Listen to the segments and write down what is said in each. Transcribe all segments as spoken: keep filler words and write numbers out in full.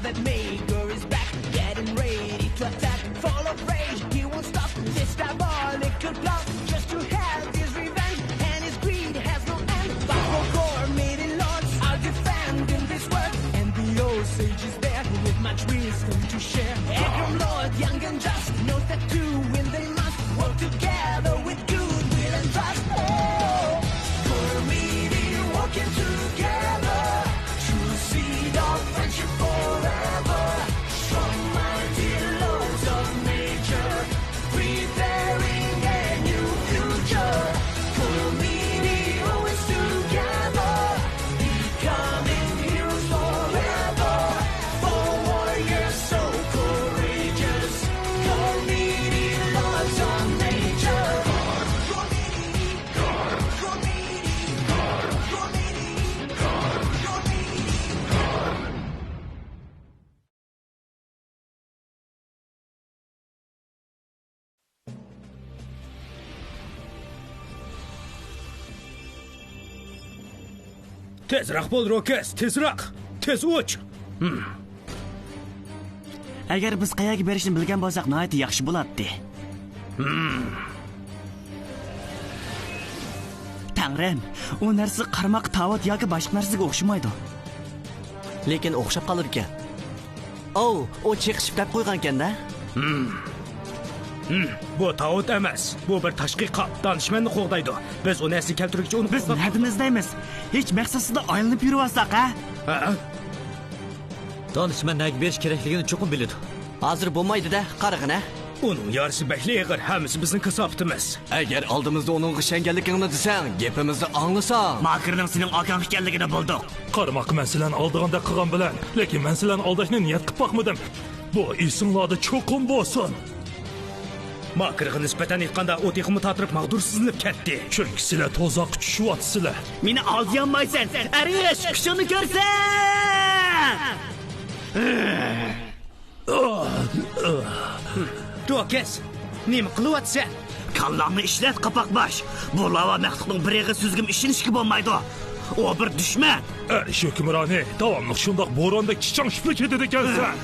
Maker is back, getting ready to attack. Full of rage, he won't stop this diabolical plot. Just to have his revenge, and his greed has no end. But four core meeting lords are defending this world, and the old sage is there with much wisdom to share. Aggrum Lord, young and just, knows that to win they must work together with goodwill and trust. Oh, for me, working together, true seed of friendship forever. Strong, mighty laws of nature, preparing a new future. For me, always together, becoming heroes forever. For warriors so courageous, for me, laws of nature. تېزراق بول، روكس، تېزراق! تېز ئۇچ! ھىم. ئەگەر بىز قەيەرگە بېرىشنى بىلگەن بولساق، ناھايىتى ياخشى بولاتتى. ھىم. تەڭرىم، ئۇ نەرسە قارماق تاۋۇت ياكى باشقا نەرسىگە ئوخشىمايدۇ. لېكىن ئوخشاپ قالىدىكەن. ئاۋۇ، ئۇ چېقىشىپ دەپ قويغانكەن-دە. ھىم. ھىم، بۇ تاۋۇت ئەمەس. بۇ بىر تاشقى قاپ، دانىشمەننى قوغدايدۇ. بىز ئۇنى ئەسلىگە كەلتۈرگۈچە ئۇنى بىز قوغداپ نەدىن ئىزدەيمىز؟ ھېچ مەقسەتسىزلا ئايلىنىپ يۈرۈۋالساق، ھە؟ ھە؟ دانىشمەن نەگە بېرىش كېرەكلىكىنى چوقۇم بىلىدۇ. ھازىر بولمايدۇ-دە، قارىغىنە. ئۇنىڭ يارىسى بەكلا ئېغىر، ھەممىسى بىزنىڭ كاساپىتىمىز. ئەگەر ئالدىمىزدا ئۇنىڭغا ئىشەنگەنلىكىڭنى دېسەڭ، گېپىمىزنى ئاڭلىساڭ. ماكىرنىڭ سېنىڭ ئاكاڭ ئىكەنلىكىنى بىلدۇق. قارىماققا مەن سىلەرنى ئالدىغاندەك قىلغان بىلەن، لېكىن مەن سىلەرنى ئالداشنى نىيەت قىلىپ باقمىدىم. بۇ ئېسىڭلاردا چوقۇم بولسۇن. ماكىرغا نىسبەتەن ئېيتقاندا، ئۇ تېخىمۇ تاتىرىپ ماغدۇرسىزلىنىپ كەتتى. چۈنكى سىلەر تۇزاققا چۈشۈۋاتىسىلەر. مېنى ئالدىيالمايسەن، ئەرىش، كۈچۈڭنى كۆرسەت! روكس، نېمە قىلىۋاتىسەن؟ كاللاڭنى ئىشلەت، قاپاقباش! بۇ لاۋا مەخلۇقنىڭ بىر ئېغىز سۆزىگىمۇ ئىشىنىشكە بولمايدۇ. ئۇ بىر دۈشمەن! ئەرش ھۆكۈمرانى داۋاملىق شۇنداق بوراندەك چىچاڭشىپلا كېتىدىكەنسەن!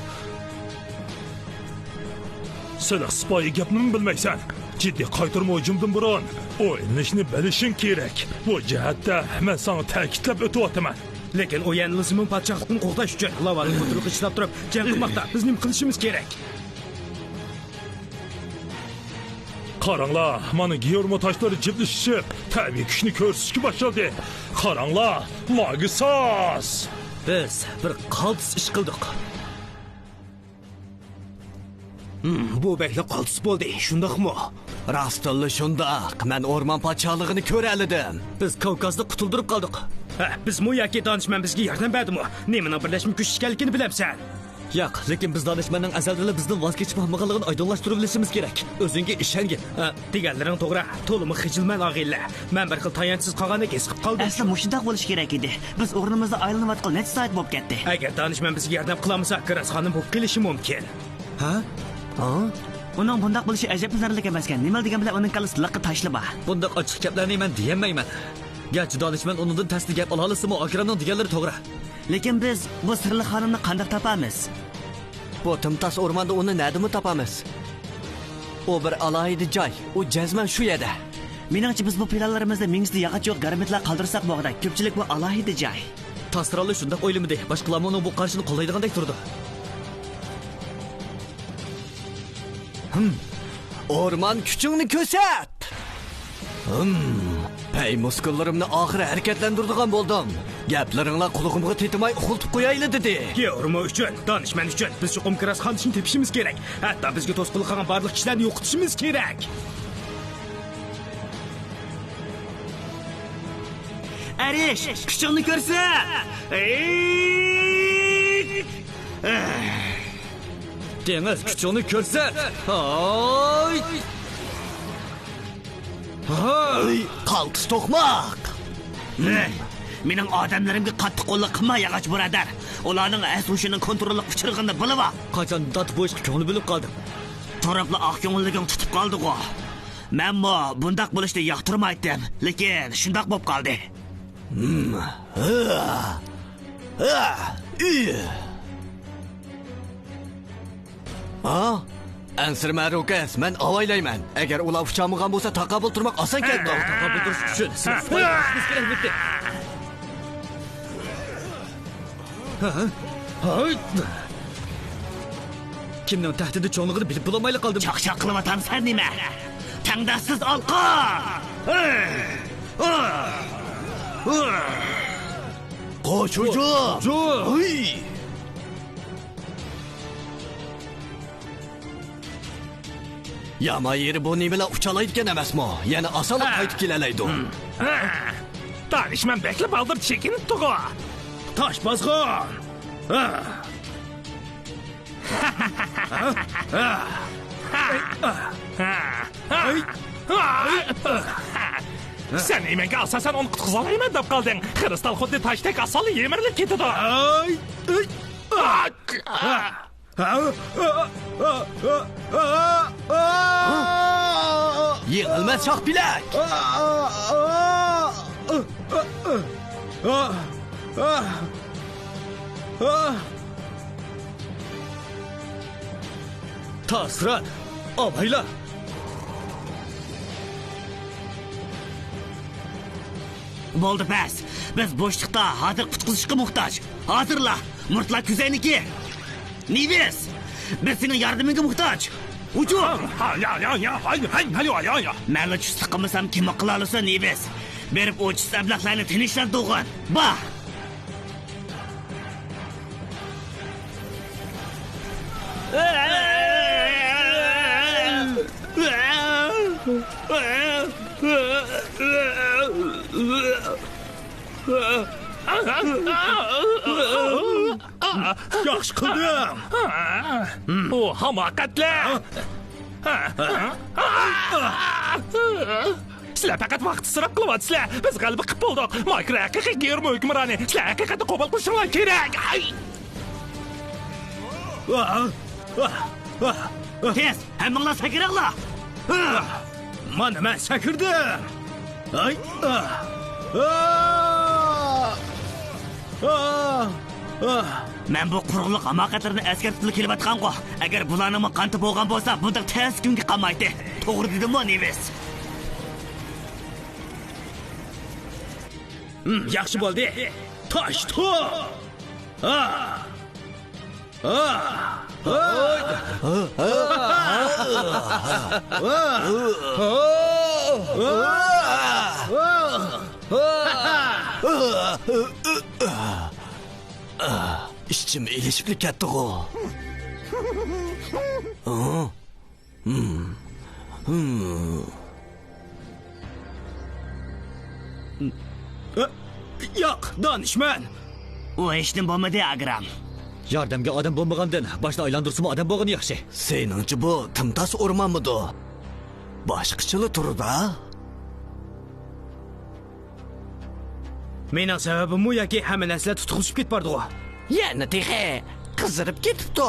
سېنىڭ سىپايى گەپنىمۇ بىلمەيسەن. جىددىي قايتۇرما ھۇجۇمدىن بۇرۇن ئويلىنىشنى بىلىشىڭ كېرەك. بۇ جەھەتتە مەن ساڭا تەكىتلەپ ئۆتۈۋاتىمەن. لېكىن ئۇ يەنىلا زېمىن پادىشاھلىقىنى قوغداش ئۈچۈن لاۋانىڭ قۇتۇرىقىغا چىداپ تۇرۇپ جەڭ قىلماقتا. بىز نېمە قىلىشىمىز كېرەك؟ قاراڭلار، مانا گېئورمو تاشلىرى جىپلىشىشىپ، تەبىئىي كۈچنى كۆرسىتىشكە باشلىدى. قاراڭلار، ماگىساس! بىز بىر قالتىس ئىش قىلدۇق. ھىم، بۇ بەكلا قالتىس بولدى، شۇنداقمۇ؟ راستتىنلا شۇنداق، مەن ئورمان پادىشاھلىقىنى كۆرەلىدىم. بىز كاۋكازنى قۇتۇلدۇرۇپ قالدۇق. ھە، بىزمۇ ياكى دانىشمەن بىزگە ياردەم بەردىمۇ؟ نېمىنىڭ بىرلەشمە كۈچ ئىكەنلىكىنى بىلەمسەن؟ ياق، لېكىن بىز دانىشمەننىڭ ئەزەلدىنلا بىزدىن ۋاز كېچىپ باقمىغانلىقىنى ئايدىڭلاشتۇرۇۋېلىشىمىز كېرەك. ئۆزۈڭگە ئىشەنگىن. ھە، دېگەنلىرىڭ توغرا. تولىمۇ خىجىلمەن، ئاغىنىلەر. مەن بىر خىل تايانچسىز قالغاندەك ھېس قىلىپ قالدىم. ئەسلى مۇشۇنداق بولۇشى كېرەك ئىدى. بىز ئورنىمىزدا ئايلىنىۋاتقىلى نەچچە سائەت بولۇپ كەتتى. ئەگەر دانىشمەن بىزگە ياردەم قىلالمىسا، كىراس خانىم بولۇپ قېلىشى مۇمكىن. ھە؟ ھا؟ ئۇنىڭ بۇنداق بولۇشى ئەجەبلىنەرلىك ئەمەسكەن. نېمىلا دېگەن بىلەن ئۇنىڭ كاللىسى لىققا تاشلا بار. بۇنداق ئاچچىق گەپلەرنى مەن دېيەلمەيمەن. گەرچە دانىشمەن ئۇنىڭدىن تەستە گەپ ئالالىسىمۇ، ئاكرامنىڭ دېگەنلىرى توغرا. لېكىن بىز بۇ سىرلىق خانىمنى قانداق تاپامىز؟ بۇ تىمتاس ئورماندا ئۇنى نەدىمۇ تاپامىز؟ ئۇ بىر ئالاھىدە جاي، ئۇ جەزمەن شۇ يەردە. مېنىڭچە، بىز بۇ پىلانلىرىمىزدا مېڭىسىدە ياغاچ يوق گارمىدىلا قالدۇرساق بولغۇدەك، كۆپچىلىك بۇ ئالاھىدە جاي. تاسراللا شۇنداق ئويلىمىدى، باشقىلارمۇ ئۇنىڭ بۇ قارىشىنى قوللايدىغاندەك تۇرىدۇ. ھىم. ئورمان، كۈچۈڭنى كۆرسەت! ھىم. پەي مۇسكۇللىرىمنى ئاخىرى ھەرىكەتلەندۈرىدىغان بولدۇم. گەپلىرىڭلار قۇلىقىمغا تېتىماي ئۇخلىتىپ قويايلى دېدى. گېئورمو ئۈچۈن، دانىشمەن ئۈچۈن بىز چوقۇم كىراس خانىشنى تېپىشىمىز كېرەك. ھەتتا بىزگە توسقۇنلۇق قىلغان بارلىق كىشىلەرنى يوقىتىشىمىز كېرەك. ئەرىش، كۈچۈڭنى كۆرسەت! دېڭىز، كۈچۈڭنى كۆرسەت! ھاي! ھاي! قالتىس توقماق! ھەي! مېنىڭ ئادەملىرىمگە قاتتىق قوللۇق قىلما، ياغاچ بۇرادەر. ئۇلارنىڭ ھەس-ھوشىنىڭ كونتروللۇققا ئۇچرىغىنىنى بىلىۋال. قاچان دات بۇ ئىشقا كۆڭۈل بۆلۈپ قالدىم؟ تۇرۇپلا ئاق كۆڭۈللۈكۈڭ تۇتۇپ قالدىغۇ. مەنمۇ بۇنداق بولۇشنى ياقتۇرمايتتىم، لېكىن شۇنداق بولۇپ قالدى. ھىم، ھا، ھا، ئى. ھا؟ ئەنسىرىمە، روكەس، مەن ئاۋايلايمەن. ئەگەر ئۇلار ئۇچالمىغان بولسا، تاقابىل تۇرماق ئاسان كەتتى. تاقابىل تۇرۇش ئۈچۈن سىلەر سىپايى بولۇشىڭىز كېرەك، ئەلۋەتتە. ھا؟ ھاي! كىمنىڭ تەھدىتى چوڭلۇقىنى بىلىپ بولالمايلا قالدىم. چاقچاق قىلىۋاتامسەن نېمە؟ تەڭداشسىز ئالقا! قوش ھۇجۇم! ھۇي! يامان يېرى بۇ نېمىلا ئۇچالايدىكەن ئەمەسمۇ؟ يەنە ئاسانلا ھە. قايتىپ كېلەلەيدۇ. ھە. دانىشمەن بەكلا بالدۇر چېكىنىپتىغۇ. تاش بازغان! ھە. سەن ئىمەنگە ئاساسەن ئۇنى قۇتقۇزالايمەن دەپ قالدىڭ. خرىستال خۇددى تاشتەك ئاسانلا يىمىرىلىپ كېتىدۇ. يېڭىلمەس شاھپىلەك! تاسران، ئاۋايلا! بولدى، بەس. بىز بوشلۇقتا، ھازىر قۇتقۇزۇشقا موھتاج. ھازىرلا، مۇرتلا كۈزەينىكى. نىۋېس، بىز سېنىڭ ياردىمىڭگە موھتاج. ھۇجۇم! مەنلا چۈشلۈك قىلمىسام، كىممۇ قىلالىسا، نىۋېس؟ بېرىپ ئۇ چۈس ئەبلەخلەرنى تىنچلاندۇرغىن. با! ياخشى قىلدىڭ. ئۇ ھاماقەتلەر. سىلەر پەقەت ۋاقىت ئىسراپ قىلىۋاتىسىلەر. بىز غەلىبە قىلىپ بولدۇق. مايكرو ھەقىقىي گېرمو ھۆكۈمرانى. سىلەر ھەقىقەتنى قوبۇل قىلىشىڭلار كېرەك. تېز، ھەممىڭلار سەكرەڭلار! مانا مەن سەكرىدىم! مەن بۇ قۇرۇقلۇق ھاماقەتلىرىنى ئەسكەرتىپلا كېلىۋاتقانغۇ. ئەگەر بۇلارنىڭمۇ قانىتى بولغان بولسا، بۇنداق تەس كۈنگە قالمايتتى. توغرا دېدىممۇ، نىۋېس؟ ياخشى بولدى. تاش توپ! ئىچىم ئېلىشىپلا كەتتىغۇ. ياق، دانىشمەن! ئۇ ھېچنېمە بولمىدى، ئاگرام. ياردەمگە ئادەم بولمىغاندىن، باشنى ئايلاندۇرسىمۇ ئادەم بولغىنى ياخشى. سېنىڭچە بۇ تىمتاس ئورمانمىدۇ؟ باشقىچىلا تۇرىدۇ. مېنىڭ سەۋەبىممۇ ياكى ھەممە نەرسىلەر تۇتۇقلىشىپ كېتىپ بارىدىغۇ؟ يەنە تېخى قىزىرىپ كېتىپتۇ.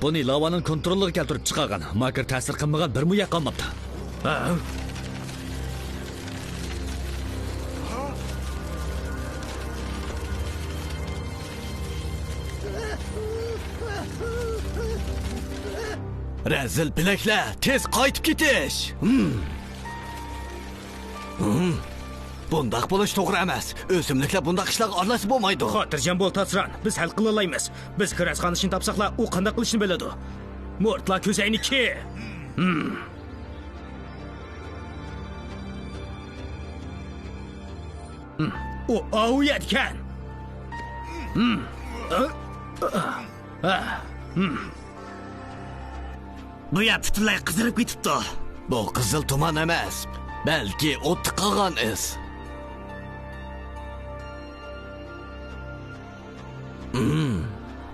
بۇنى لاۋانىڭ كونترولىغا كەلتۈرۈپ چىقارغان. ماكىر تەسىر قىلمىغان بىرمۇ يەر قالماپتۇ. ھە؟ رەزىل پېلەكلەر، تېز قايتىپ كېتىش! ھىم. ھىم. بۇنداق بولۇش توغرا ئەمەس. ئۆسۈملۈكلەر بۇنداق ئىشلارغا ئارىلاشسا بولمايدۇ. خاتىرجەم بول، تاسران. بىز ھەل قىلالايمىز. بىز كىرەسخانىسىنى تاپساقلا، ئۇ قانداق قىلىشنى بىلىدۇ. مۇرتلا كۆزەينىكى. ھىم. ھىم. ئۇ ئاۋۇ يەردىكەن. ھىم. ئا، ئا، ئا، ھىم. بۇ يەر پۈتۈنلەي قىزىرىپ كېتىپتۇ. بۇ قىزىل تۇمان ئەمەس، بەلكى ئوتتا قالغان ئىز. ھىم.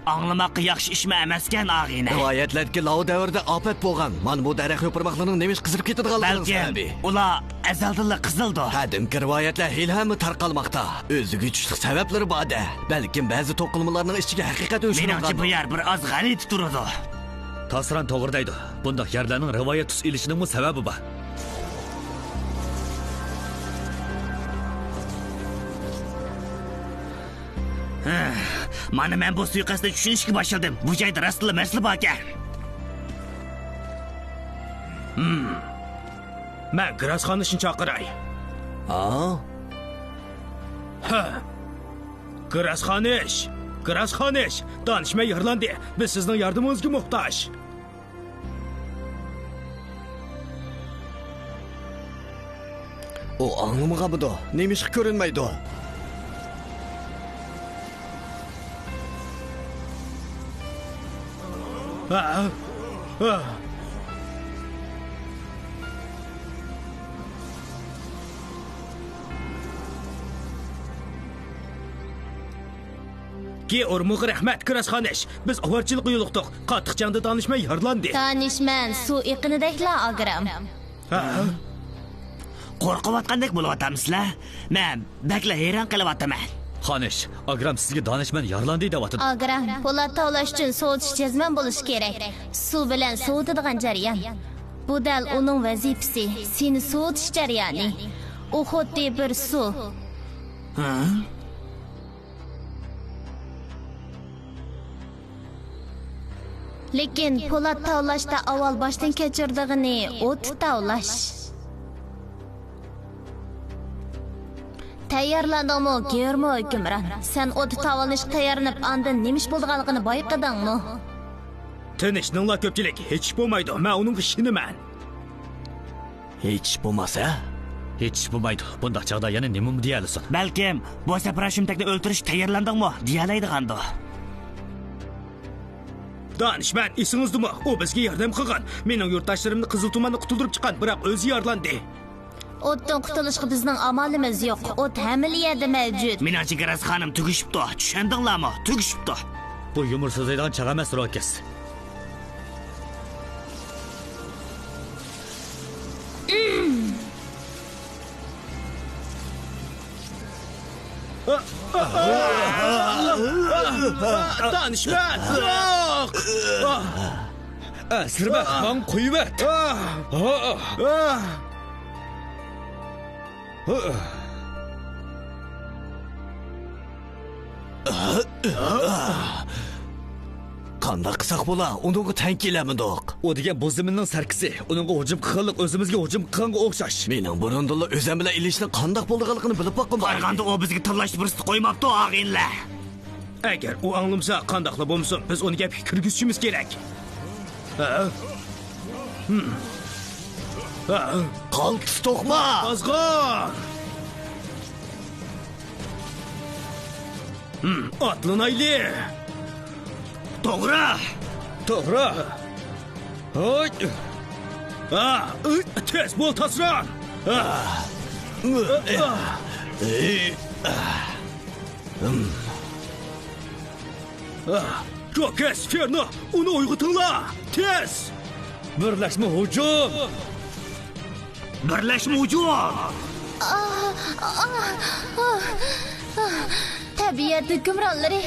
ئاڭلىماققا ياخشى ئىشمۇ ئەمەسكەن، ئاغىنە. رىۋايەتلەردىكى لاۋا دەۋرىدە ئاپەت بولغان. مانا بۇ دەرەخ يوپۇرماقلىرىنىڭ نېمىشقا قىزىرىپ كېتىدىغانلىقىنىڭ بەلكىم سەۋەبى. ئۇلار ئەزەلدىنلا قىزىلدۇ. قەدىمكى رىۋايەتلەر ھېلىھەممە تارقالماقتا. ئۆزىگە چۈشلۈك سەۋەبلىرى بار-دە. بەلكىم بەزى توقۇلمىلارنىڭ ئىچىگە ھەقىقەت مېنىڭچە، بۇ يەر بىر ئاز غەلىتە تۇرىدۇ. تاسران توغرا دەيدۇ. بۇنداق يەرلەرنىڭ رىۋايەت تۈس ئېلىشىنىڭمۇ سەۋەبى بار. ھە، مانا مەن بۇ سۇيىقەستنى چۈشىنىشكە باشلىدىم. بۇ جايدا راستلا مەسىلە باركەن. مەن گراس خانىشنى چاقىراي. ھا؟ ھە. گراس خانىش! گراس خانىش! دانىشمەن يارىلاندى. بىز سىزنىڭ ياردىمىڭىزگە موھتاج. ئۇ ئاڭلىمىغانمىدۇ؟ نېمىشقا كۆرۈنمەيدۇ؟ گېئورموغا رەھمەت، گراس خانىش. بىز ئاۋارىچىلىققا يولۇقتۇق. قاتتىق جەڭدە دانىشمەن يارىلاندى. دانىشمەن سۇ ئېقىنىدەكلا، ئاگرام. ھە؟ قورقۇۋاتقاندەك بولۇۋاتامسىلەر؟ مەن بەكلا ھەيران قېلىۋاتىمەن. خانىش، ئاگرام سىزگە دانىشمەن يارىلاندى دەۋاتىدۇ. ئاگرام، پولات تاۋلاش ئۈچۈن سوۋۇتۇش جەزمەن بولۇشى كېرەك. سۇ بىلەن سوۋۇتىدىغان جەريان. بۇ دەل ئۇنىڭ ۋەزىپىسى، سېنى سوۋۇتۇش جەريانى. ئۇ خۇددى بىر سۇ. ھە؟ لېكىن پولات تاۋلاشتا ئاۋۋال باشتىن كەچۈرىدىغىنى ئوت تاۋلاش. تەييارلاندىڭمۇ، گېئورمو ھۆكۈمران؟ سەن ئوت تاۋلىنىشقا تەييارلىنىپ، ئاندىن نېمە ئىش بولىدىغانلىقىنى بايقىدىڭمۇ؟ تىنچلىنىڭلار كۆپچىلىك، ھېچ ئىش بولمايدۇ، مەن ئۇنىڭغا ئىشىنىمەن. ھېچ ئىش بولماسا؟ ھېچ ئىش بولمايدۇ. بۇنداق چاغدا يەنە نېمىمۇ دېيەلىسۇن؟ بەلكىم، بۇ سەپرا شۇمتەكنى ئۆلتۈرۈشكە تەييارلاندىڭمۇ؟ دېيەلەيدىغاندۇ. دانىشمەن، ئېسىڭىزدىمۇ؟ ئۇ بىزگە ياردەم قىلغان. مېنىڭ يۇرتداشلىرىمنى قىزىل تۇماندىن قۇتۇلدۇرۇپ چىققان، بىراق ئۆزى يارىلاندى. ئوتتىن قۇتۇلۇشقا بىزنىڭ ئامالىمىز يوق. ئوت ھەممىلا يەردە مەۋجۇت. مېنىڭچە، گراس خانىم تۈگىشىپتۇ. چۈشەندىڭلارمۇ؟ تۈگىشىپتۇ. بۇ يۇمۇر سۆزلەيدىغان چاغ ئەمەس، روكس. دانىشمەن! ئەنسىرىمە، ماڭا قويۇۋەت! قانداق قىلساق بولا؟ ئۇنىڭغا تەڭ كېلەلمىدۇق. ئۇ دېگەن بۇ زېمىننىڭ سەركىسى. ئۇنىڭغا ھۇجۇم قىلغانلىق ئۆزىمىزگە ھۇجۇم قىلغانغا ئوخشاش. مېنىڭ بۇرۇندىنلا ئۆزۈم بىلەن ئېلىشنىڭ قانداق بولىدىغانلىقىنى بىلىپ باققۇم بار. قارىغاندا ئۇ بىزگە تاللاشنى پۇرسەت قويماپتۇ، ئاغىنىلەر. ئەگەر ئۇ ئاڭلىمىسا، قانداقلا بولمىسۇن، بىز ئۇنى گەپكە كىرگۈزۈشىمىز كېرەك. ھە؟ ھىم. ھە؟ قالتىس توقما! ئازغان! ھىم، ئاتلىنايلى! توغرا! توغرا! ھوي! ھا، ئۆي، تېز بول، تاسران! ھا! ھا! ھا! روكس، فېرنو، ئۇنى ئويغىتىڭلار! تېز! بىرلەشمە ھۇجۇم! بىرلەشمە ھۇجۇم! تەبىئەت ھۆكۈمرانلىرى!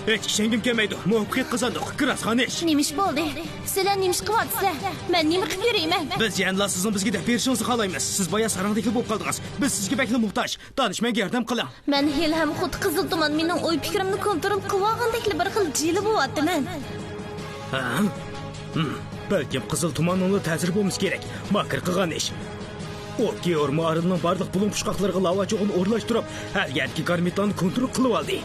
ھېچ ئىشەنگۈم كەلمەيدۇ. مۇۋەپپەقىيەت قازاندۇق. گراس خانىش! نېمە ئىش بولدى؟ سىلەر نېمە ئىش قىلىۋاتىسىلەر؟ مەن نېمە قىلىپ يۈرىمەن؟ بىز يەنىلا سىزنىڭ بىزگە دەپ بېرىشىڭىزنى خالايمىز. سىز بايا ساراڭدەكلا بولۇپ قالدىڭىز. بىز سىزگە بەكلا موھتاج. دانىشمەنگە ياردەم قىلىڭ. مەن ھېلىھەم خۇددى قىزىل تۇمان مېنىڭ ئوي پىكرىمنى كونترول قىلىۋالغاندەكلا بىر خىل جىلە بولۇۋاتىمەن. ھە؟ ھىم، بەلكىم قىزىل تۇماننىڭلا تەسىرى بولمىسا كېرەك. ماكىر قىلغان ئىش. ئۇ گېئورمو ئارىلىنىڭ بارلىق بۇلۇڭ پۇچقاقلىرىغا لاۋا چوغىنى ئورۇنلاشتۇرۇپ، ھەر يەردىكى گارمىتلارنى كونترول قىلىۋالدى.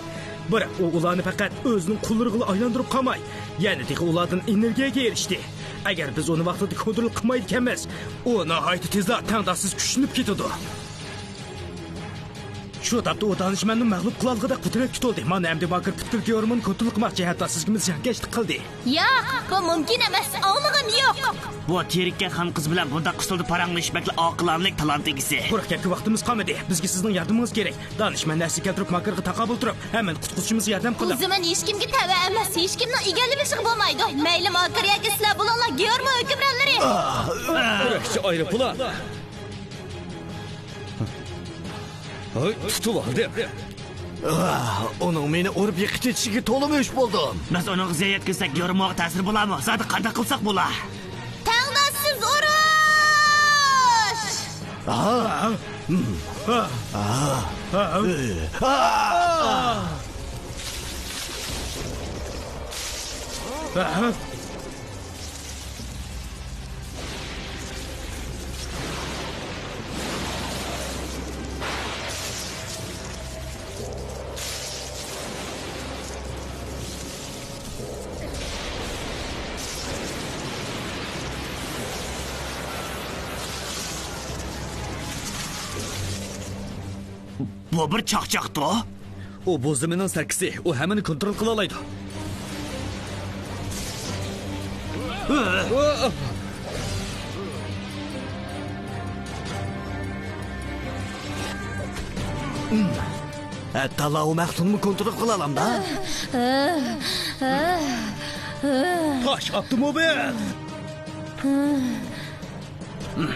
بىراق ئۇ ئۇلارنى پەقەت ئۆزىنىڭ قۇللىرىغىلا ئايلاندۇرۇپ قالماي، يەنە تېخى ئۇلاردىن ئېنېرگىيەگە ئېرىشتى. ئەگەر بىز ئۇنى ۋاقتىدا كونترول قىلمايدىكەنمىز، ئۇ ناھايىتى تېزلا تەڭداشسىز كۈچلىنىپ كېتىدۇ. شۇ تاپتا ئۇ دانىشمەننى مەغلۇپ قىلالىغۇدەك قۇدرەتكە تولدى. مانا ئەمدى ماكىر پۈتكۈل گېئورمونى كونترول قىلماقچى، ھەتتا سىزگىمۇ زىيانكەشلىك قىلدى. ياق، بۇ مۇمكىن ئەمەس، ئاڭلىغىنىم يوق. بۇ تىرىككەن خان قىز بىلەن بۇنداق ئۇسۇلدا پاراڭلىشىش بەكلا ئاقىلانىلىك، تالانت ئىگىسى. قۇرۇق گەپكە ۋاقتىمىز قالمىدى. بىزگە سىزنىڭ ياردىمىڭىز كېرەك. دانىشمەن نەرسە كەلتۈرۈپ ماكىرغا تاقابىل تۇرۇپ، ھەممىنى قۇتقۇزۇشىمىزغا ياردەم قىلىڭ. بۇ زېمىن ھېچكىمگە تەۋە ئەمەس، ھېچكىمنىڭ ئىگىلىۋېلىشىغا بولمايدۇ. مەيلى ماكىر ياكى سىلەر بولۇڭلار، گېئورمو ھۆكۈمرانلىرى. كۈرەشچى ئايروپىلان. ھاي، تۇتۇۋالدىم. ئۇنىڭ مېنى ئۇرۇپ يىقىپ كېتىشىگە تولىمۇ ئۆچ بولدۇم. بىز ئۇنىڭغا زىيان يەتكۈزسەك، گېئورموغا تەسىر بولارمۇ؟ زادى قانداق قىلساق بولا؟ تەڭداشسىز ئۇرۇش! بۇ بىر چاقچاقتۇ. ئۇ بۇ زېمىننىڭ سەككىسى، ئۇ ھەممىنى كونترول قىلالايدۇ. ھەتتا لاۋا مەخلۇقنىمۇ كونترول قىلالامدا. تاش ئاپتوموبىل!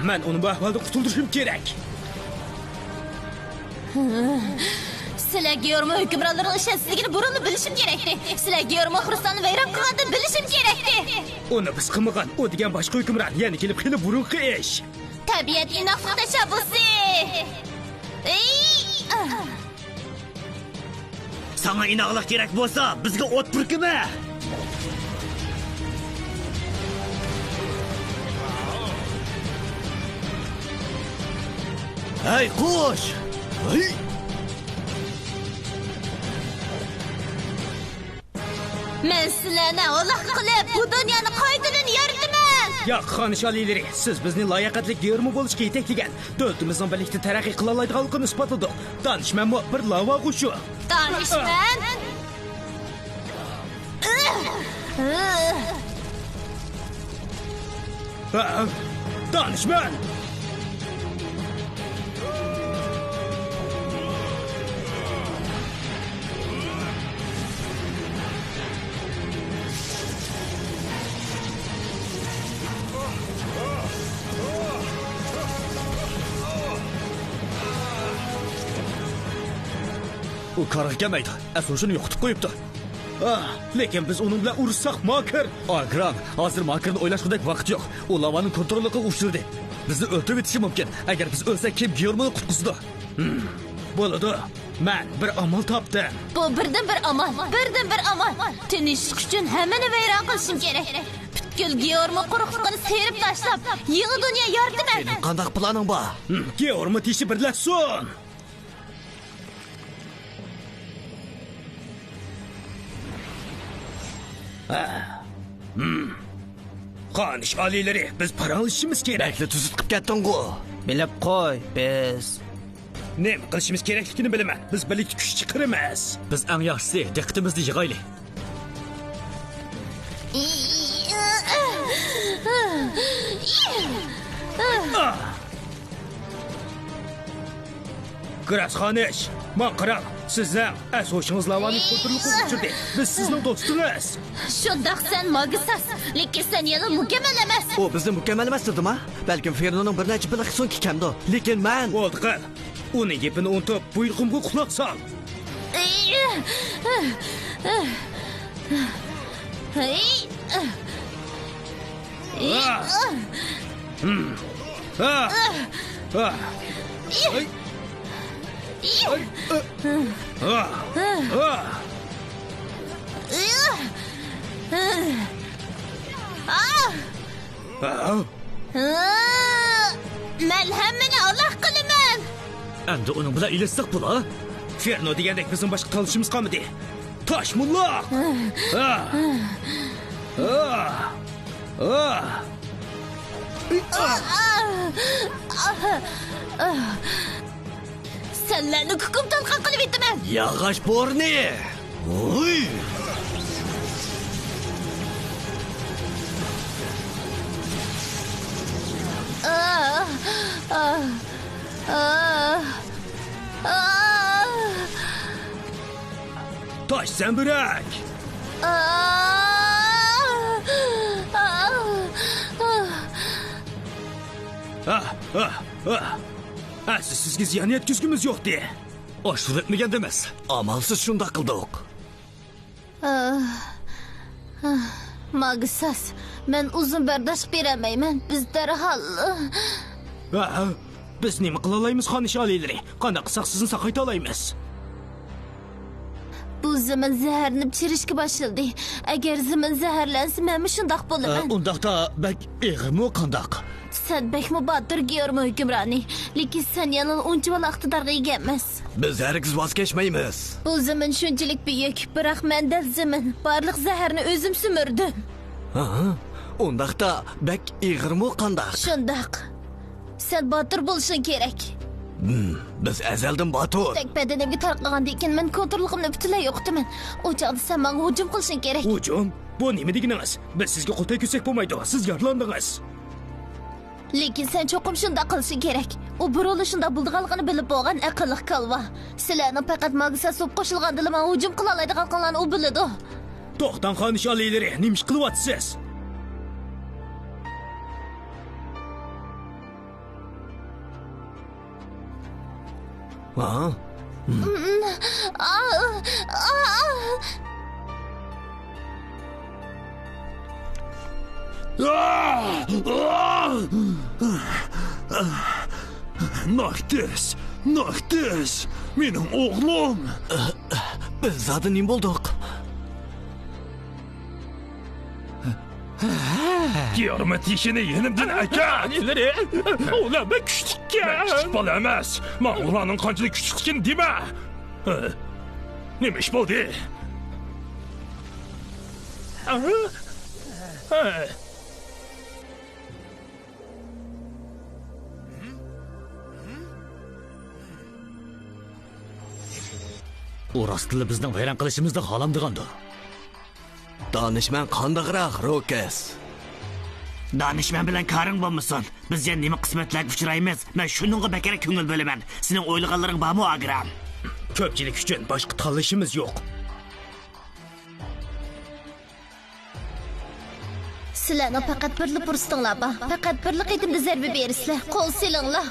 مەن ئۇنى بۇ ئەھۋالدىن قۇتۇلدۇرۇشۇم كېرەك. سىلەر گېئورمو ھۆكۈمرانلىرىنىڭ ئىشەنچسىزلىكىنى بۇرۇنلا بىلىشىم كېرەكتى. سىلەر گېئورمو خرۇستالنى ۋەيران قىلغاندىن بىلىشىم كېرەكتى. ئۇنى بىز قىلمىغان، ئۇ دېگەن باشقا ھۆكۈمران يەنە كېلىپ خېلى بۇرۇنقى ئىش. تەبىئەت ئىناقلىق تەشەببۇسى. ئېي! ساڭا ئىناقلىق كېرەك بولسا، بىزگە ئوت پۈركىمە! ھەي، قۇش! ھەي! مەن سىلەرنى ئالاق قىلىپ، بۇ دۇنيانى قايتىدىن يارىتىمەن! ياق، خانىش ئالىيلىرى، سىز بىزنى لاياقەتلىك گېئورمو بولۇشقا يېتەكلىگەن، دۆلىتىمىزنىڭ بىرلىكتە تەرەققىي قىلالايدىغانلىقىنى ئىسپاتلىدۇق. دانىشمەنمۇ بىر لاۋا قۇشى. دانىشمەن؟ ھە؟ دانىشمەن! ئۇ كارغا كەلمەيدۇ. ئەسوشىنى يوقىتىپ قويۇپتۇ. ئاھ، لېكىن بىز ئۇنىڭ بىلەن ئۇرۇشساق، ماكىر. ئاگرام، ھازىر ماكىرنى ئويلاشقۇدەك ۋاقىت يوق. ئۇ لاۋانىڭ كونتروللۇقىغا ئۇچرىدى. بىزنى ئۆلتۈرۈۋېتىشى مۇمكىن. ئەگەر بىز ئۆلسەك، كىم گېئورمونى قۇتقۇزىدۇ؟ ھىم، بولىدۇ. مەن بىر ئامال تاپتىم. بۇ بىردىنبىر ئامال، بىردىنبىر ئامال. تىنچلىق ئۈچۈن ھەممىنى ۋەيران قىلىشىم كېرەك. پۈتكۈل گېئورمو قۇرۇقلۇقىنى سىيرىپ تاشلاپ، يېڭى دۇنيا يارىتىمەن. سېنىڭ قانداق پىلانىڭ بار؟ ھىم، گېئورمو تېشى بىرلەشسۇن! ھە. ھىم. خانىش ئالىيلىرى، بىز پاراڭلىشىشىمىز كېرەك. بەكلا تۈزۈت قىپ كەتتىڭغۇ. بىلىپ قوي، بىز. نېمە قىلىشىمىز كېرەكلىكىنى بىلىمەن. بىز بىرلىكتە كۈچ چىقىرىمىز. بىز ئەڭ ياخشىسى دىققىتىمىزنى يىغايلى. گراس خانىش، ماڭا قاراڭ. سىزنىڭ ئەس ھوشىڭىز لاۋانى كونترولغا ئۇچۇردى. بىز سىزنىڭ دوستىڭىز. شۇنداق سەن ماگىساس، لېكىن سەن يەنە مۇكەممەل ئەمەس. ئۇ بىزنى مۇكەممەل ئەمەس دېدىما؟ بەلكىم فېرنونىڭ بىر نەچچە بىلىق سۇنكى كەمدۇ. لېكىن مەن. بولدى قىل. ئۇنىڭ گېپىنى ئۇنتۇپ، بۇيرۇقۇمغا قۇلاق سال. مەن ھەممىنى ئالاق قىلىمەن. ئەمدى ئۇنىڭ بىلەن ئېلىشساق بولا. فېرنو دېگەندەك بىزنىڭ باشقا تاللىشىمىز قالمىدى. تاش موللاق! سەنلەرنى كۇكۇم تالقان قىلىۋېتىمەن! ياغاچ بورنى! ھۇي! تاش زەمبىرەك! ئەسلى سىزگە زىيان يەتكۈزگۈمىز يوقتى. ئاشۇرۇۋەتمىگەندىمىز. ئامالسىز شۇنداق قىلدۇق. ماگىساس، مەن ئۇزۇن بەرداشلىق بېرەلمەيمەن. بىز دەرھال. ھە، بىز نېمە قىلالايمىز، خانىش ئالىيلىرى؟ قانداق قىلساق سىزنى ساقايتالايمىز؟ بۇ زېمىن زەھەرلىنىپ چىرىشكە باشلىدى. ئەگەر زېمىن زەھەرلەنسە، مەنمۇ شۇنداق بولىمەن. ئە، ئۇنداقتا بەك ئېغىرمۇ قانداق؟ سەن بەكمۇ باتۇر، گېئورمو ھۆكۈمرانى. لېكىن سەن يەنىلا ئۇنچىۋالا ئىقتىدارغا ئىگە ئەمەس. بىز ھەرگىز ۋاز كەچمەيمىز. بۇ زېمىن شۇنچىلىك بۈيۈك، بىراق مەن دەل زېمىن، بارلىق زەھەرنى ئۆزۈم سۈمۈردۈم. ھە؟ ئۇنداقتا بەك ئېغىرمۇ قانداق؟ شۇنداق. سەن باتۇر بولۇشۇڭ كېرەك. بىز ئەزەلدىن باتۇر. تەك بەدىنىمگە تارقىغاندىن كېيىن مەن كونتروللۇقۇمنى پۈتۈنلەي يوقىتىمەن. ئۇ چاغدا سەن ماڭا ھۇجۇم قىلىشىڭ كېرەك. ھۇجۇم؟ بۇ نېمە دېگىنىڭىز؟ بىز سىزگە قول تەگكۈزسەك بولمايدۇ، سىز يارىلاندىڭىز. لېكىن سەن چوقۇم شۇنداق قىلىشىڭ كېرەك. ئۇ بۇرۇنلا شۇنداق بولىدىغانلىقىنى بىلىپ بولغان ئەقىللىق كالۋا. سىلەرنىڭ پەقەت ماگىسا سوپ قوشۇلغاندىلا ماڭا ھۇجۇم قىلالايدىغانلىقىڭلارنى ئۇ بىلىدۇ. توختاڭ، خانىش ئالىيلىرى، نېمە ئىش قىلىۋاتىسىز؟ ھا؟ ناكتىس! ناكتىس! مېنىڭ ئوغلۇم! بىز زادى نېمە بولدۇق؟ يارمىتىشىنى يېنىمدىن ئەكەت! ئانىلىرى، ئۇلار بەك كۈچلۈككەن! مەن كىچىك بالا ئەمەس! ماڭا ئۇلارنىڭ قانچىلىك كۈچلۈكلۈكىنى دېمە! نېمە ئىش بولدى؟ ئۇ راستتىنلا بىزنىڭ ۋەيران قىلىشىمىزنى خالامدىغاندۇ؟ دانىشمەن قانداقراق، روكس؟ دانىشمەن بىلەن كارىڭ بولمىسۇن. بىز يەنە نېمە قىسمەتلەرگە ئۇچرايمىز، مەن شۇنىڭغا بەكرەك كۆڭۈل بۆلىمەن. سېنىڭ ئويلىغانلىرىڭ بارمۇ، ئاگرام؟ كۆپچىلىك ئۈچۈن باشقا تاللىشىمىز يوق. سىلەرنىڭ پەقەت بىرلا پۇرسىتىڭلار بار. پەقەت بىرلا قېتىمدا زەربە بېرىسىلەر. قول سېلىڭلار.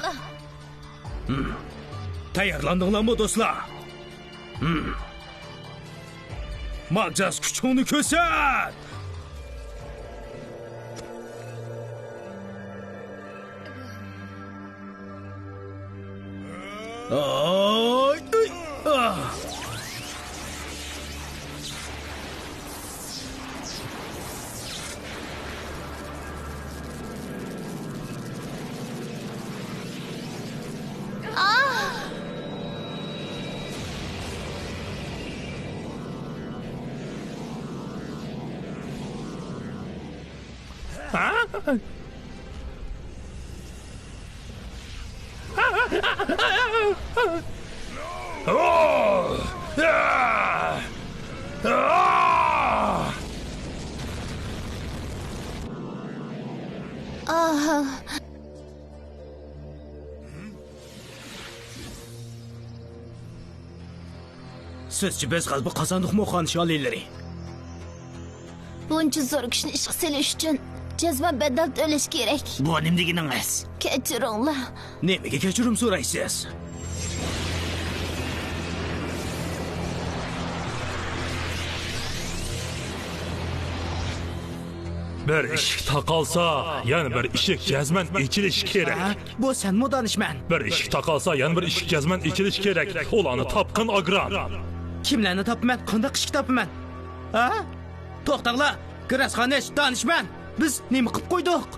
تەييارلاندىڭلارمۇ، دوستلار؟ ماجاز كۈچۈڭنى كۆرسەت! ئاي، ئاي، ئاھ! سىزچە بىز غەلىبە قازاندۇقمۇ، خانىش ئالىيلىرى؟ بۇنچە زور كۈچنى ئىشقا سېلىش ئۈچۈن جەزمەن بەدەل تۆلەش كېرەك. بۇ نېمە دېگىنىڭىز؟ كەچۈرۈڭلار. نېمىگە كەچۈرۈم سورايسىز؟ بىر ئىشىك تاقالسا، يەنە بىر ئىشىك جەزمەن ئېچىلىشى كېرەك. ھە؟ بۇ سەنمۇ، دانىشمەن؟ بىر ئىشىك تاقالسا، يەنە بىر ئىشىك جەزمەن ئېچىلىشى كېرەك. ئۇلارنى تاپقىن، ئاگرام. كىملەرنى تاپىمەن؟ قانداق ئىشىك تاپىمەن؟ ھە؟ توختاڭلار، گراس خانىش، دانىشمەن! بىز نېمە قىلىپ قويدۇق؟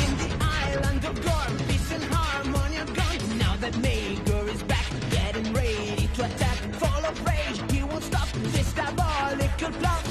In the island of Gore, peace and harmony are gone. Now that Maegor is back, getting ready to attack. Full of rage, he won't stop this diabolical plan.